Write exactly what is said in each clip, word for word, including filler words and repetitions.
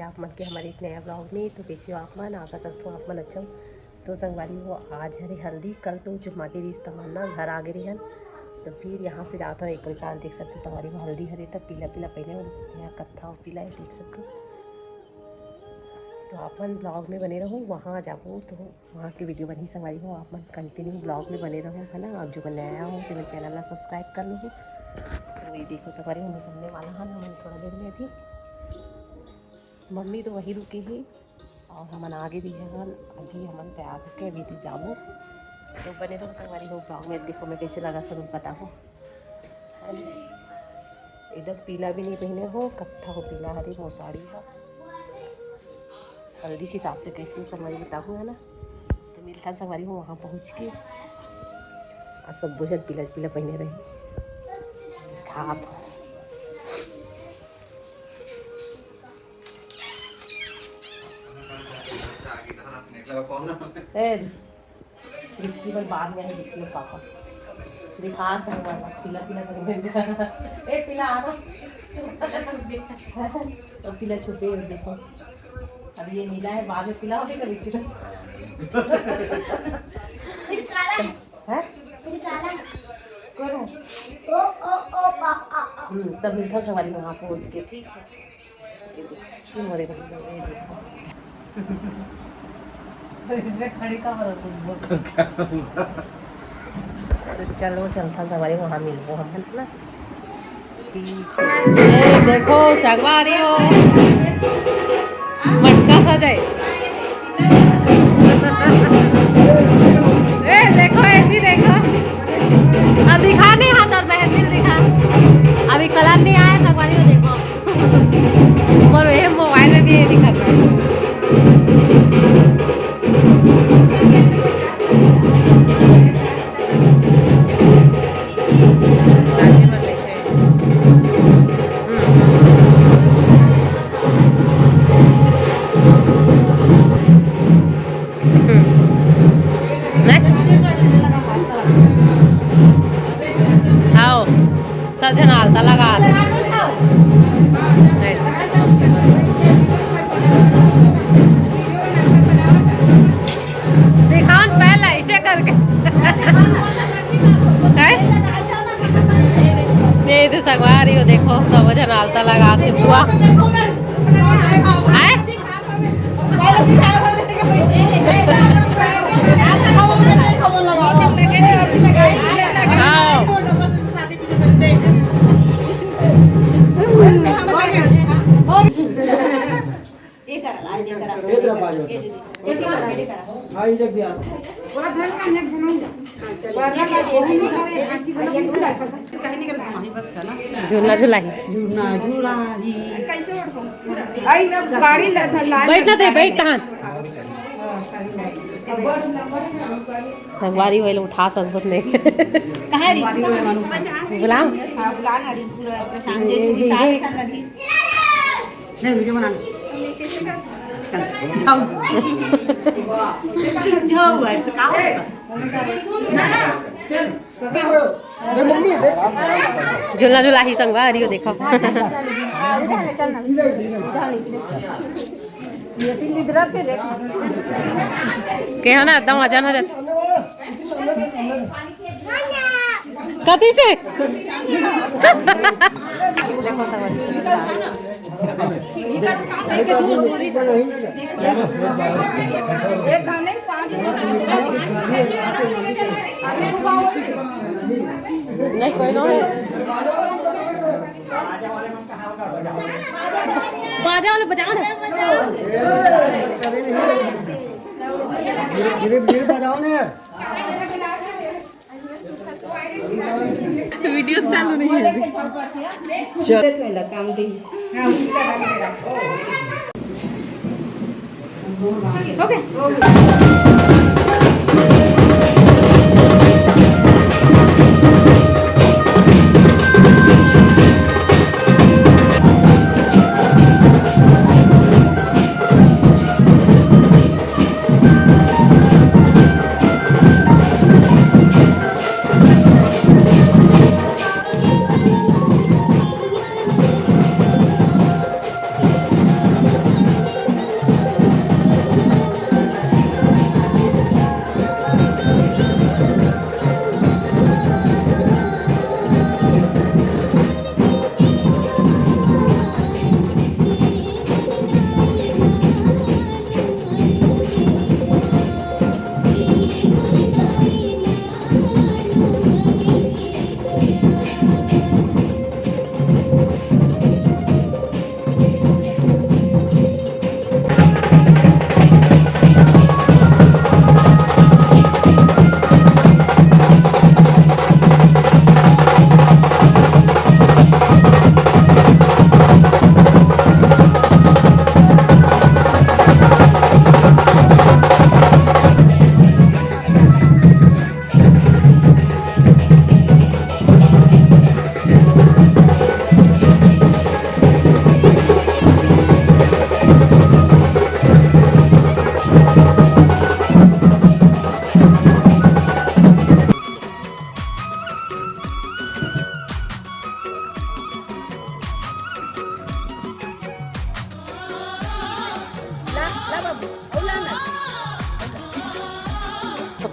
आप मन के हमारे एक नया ब्लॉग में। तो कैसे हो आप मन? आशा करता हूँ आप मन अच्छा हो। तो संगवारी हो, आज हरे हल्दी, कल तो जो माटी रिश्ता मन ना घर आ गए रहन, तो फिर यहाँ से जाता हूँ एक बार। देख सकते हो संगवारी हो, हल्दी हरे तब पीला पीला पहने हो, यहाँ कत्था और पीला है, देख सकते हो। तो आप मन ब्लॉग में बने रहो, वहाँ जाबो तो वहाँ की वीडियो बनही संगवारी हो। आप मन कंटिन्यू ब्लॉग में बने रहो, है ना। आप जो नया हो तो मेरे चैनल ला सब्सक्राइब कर लो। तो ये देखो संगवारी हो, हमन बनने वाला है, हमन थोड़ा देर में अभी मम्मी तो वही रुकी ही और हमन आगे भी है, अभी हमन तैयार होके अभी दी जाबो। तो बने रहो संगवारी हो ब्लॉग में, देखो मैं कैसे लगा था तुम पता हो। एकदम पीला भी नहीं पहने हो, कत्था हो पीला हरे मोर साड़ी हा। हल्दी के हिसाब से कैसे संगवारी बताहूँ, है ना। तो मिलता संगवारी हो वहाँ पहुँच के। और सब भोजन पीला पीला पहने रही। खात हो। ए, रिक्की बल बाद में है, रिक्की और पापा। दिखा था वो वाला, पीला पीला कर दे। ए, पीला आ रहा। पीला छुप गया। तो पीला छुपे हुए देखो। अब ये नीला है, बाद में पीला हो गया, कभी पीला। फिर काला है। हैं? फिर काला। कौन है? ओ, ओ, ओ, पा, आ, आ। हम्म, तब मिलता संगवारी वहाँ पहुँच के, ठीक है। इसमें खड़ी का बड़ा कुछ बोल। तो चलो, चलता संगवारी, वहाँ मिलबो हम, है ना। ठीक है। ए, देखो, संगवारी हो, मटका सजाए। ए, देखो, ये भी देखो। अब दिखा नहीं हाथ और बहन भी दिखा। अभी कलर नहीं आया, संगवारी हो, देखो। मोर ये मोबाइल में भी ये दिखाता है। हम्म। नहीं? आओ, सब झन आलता लगा दे। दिखान पहला ऐसे करके। हैं? ये तो संगवारी हो, देखो, सब झन आलता लगा दे बुआ। हैं? हाँ। ये करा, लाल ये करा। ये करा, ये करा। हाँ, ये जब भी आ। झूलना झुलाही। झूलना झुलाही। बैठ ना दे, बैठ तहां। संगवारी होइल उठा सकत नहीं। कहाँ री? बुलाओ। हाँ, बुला ना री, पूरा प्रशांत जी, ये, ये, विशाल ये। संग री। नहीं, वीडियो बना ले। चल, जाओ। जाओ, ऐसे कहाँ होता? झूला झुलाही संगवारी हो, देखो। के हो ना, एकदम वजन हो जाता। कथी से? देखो, समझ। नहीं, कोई ना है। बाजा वाले बजाओ ना। धीरे, धीरे बजाओ ना यार। वीडियो चालू नहीं है। चल। काम दी। ओके।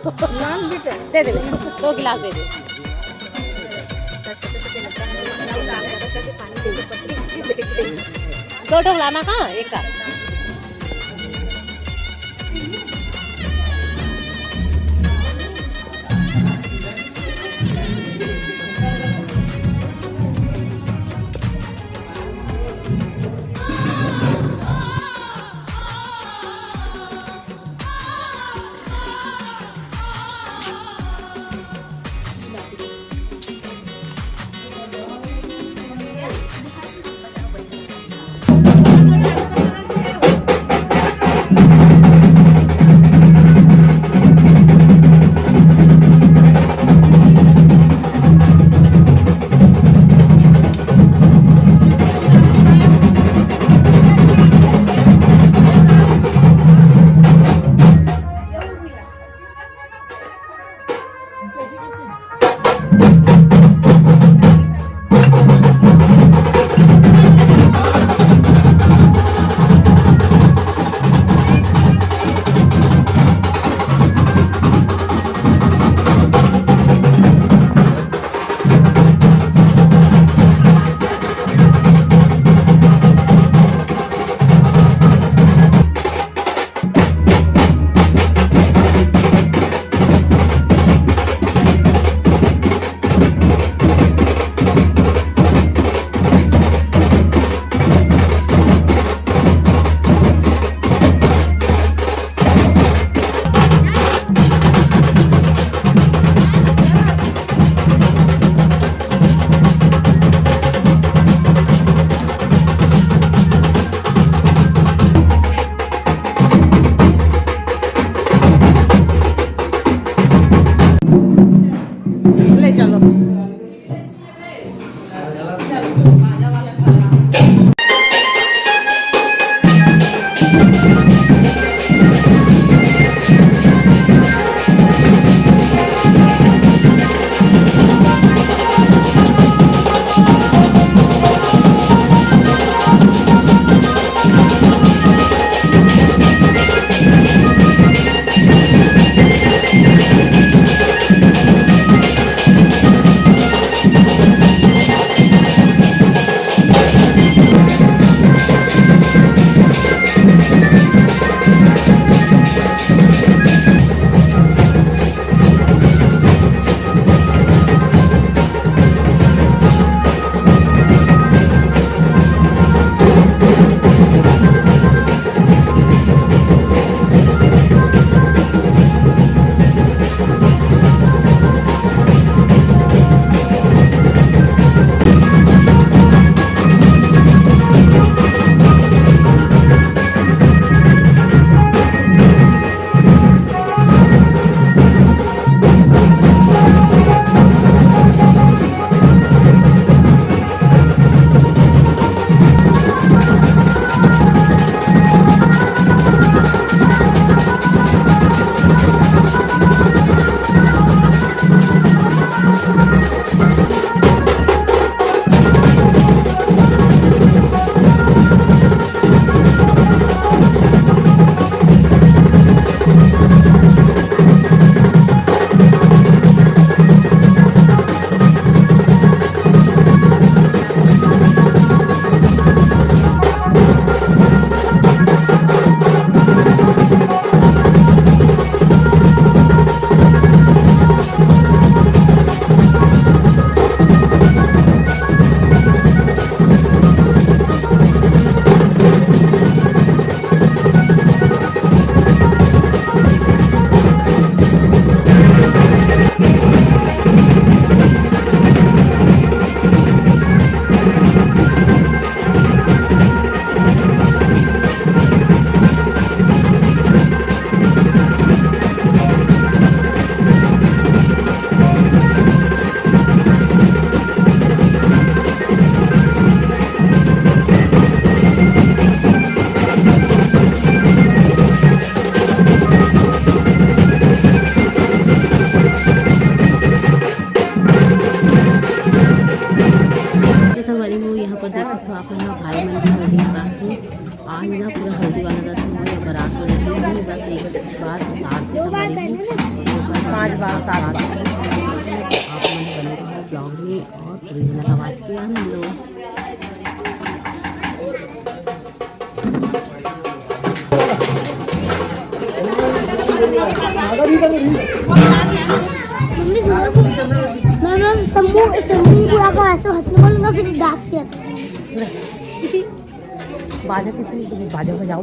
दे दे, दो गिलास दे दे। दो ठो लाना का, एक का। पाँच बार सात बार। आप मन बने रहो ब्लॉग में और ओरिजिनल आवाज के आनंद लो। मम्मी सुनो, मैम, मैम, शंभू, शंभू बुआ का ऐसे हाथ में बोलूंगा, फिर डांट के। बाजा किसी ने, बाजा बजाओ।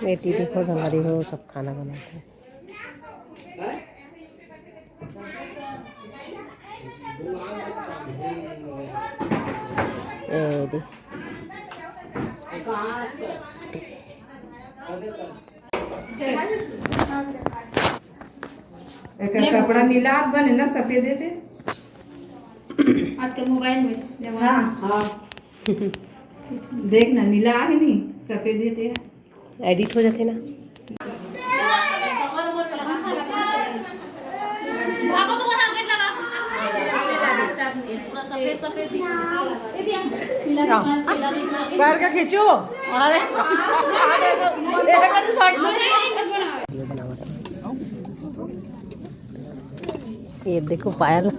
बेटी देखो, संगवारी हो, सब खाना बनाते हैं। ए दे। एकर कपड़ा नीला बने ना, सफेद हे ते। आज के मोबाइल में जमाना। हाँ, हाँ। देख ना, नीला आगे नहीं, सफेद हे ते। एडिट हो जाते ना। हाँ। पैर का खींचो। अरे, ये देखो पायल।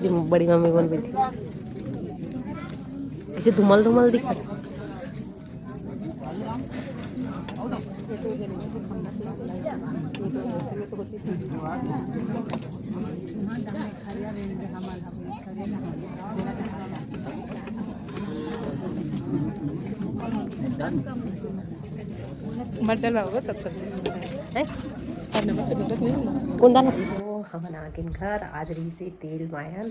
जी, बड़ी मम्मी बन बैठी। इसे धुमल धुमल दिखा। मत डलवा होगा सब सब्जी। हैं? और नमक तो जरूरत नहीं है। कौन डाला? तो हमन आ गेन घर, आज रहिसे तेल मायन,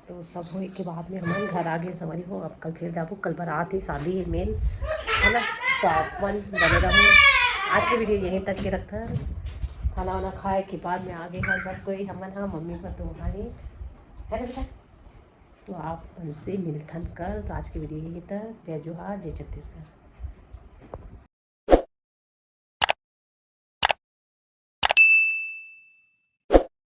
तो सब होए के बाद में हमन घर आ गेन संगवारी हो। अब कल फिर जाबो, कल बारात हे, शादी हे मेन, है ना? तो आप मन बने रहो। आज के वीडियो यहीं तक के रखथन। खाना वाना खाए के बाद में आ गेन घर सब कोई, हमन हा मम्मी पर तो वहाँ ही, है ना बेटा? तो आप मन से मिलथन कल। तो आज के वीडियो यहीं तक। जय जोहार, जय छत्तीसगढ़।